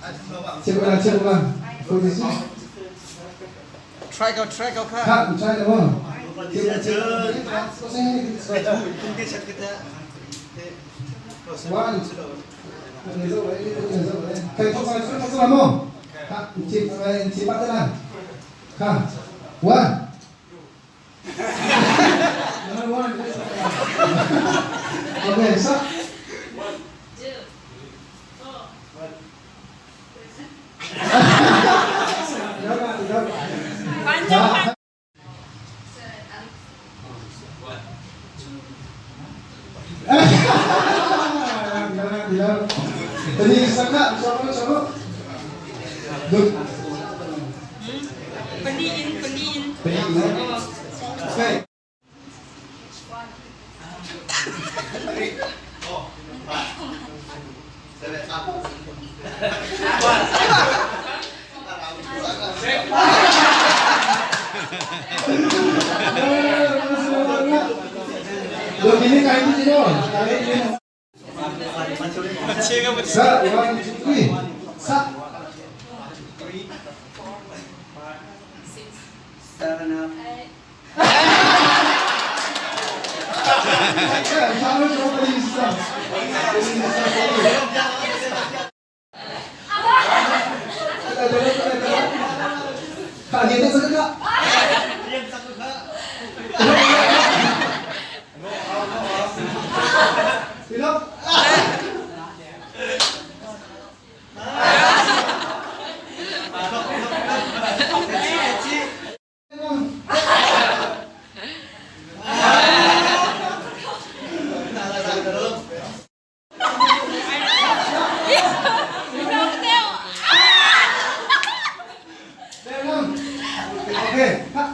Siapa siapa Posisi. Try ko, try ko kha. Kha, try ko. Siapa siapa. One. Kay thok sa thok sa mo. Kha, chi chi pa ta na. Kha. One. One. Okay, so. 완전 Tadi saka, saka, saka. Duk. Paliin, paliin. Paliin. Okay. 3, 4, 5, 7, 8. Duk ini kain ini dong. Kain ini. Sa, 1, 2, 3. Sa. 3, 4, 5, 6, 7, 8. Kak, dia tak kak. Pilok. Okay.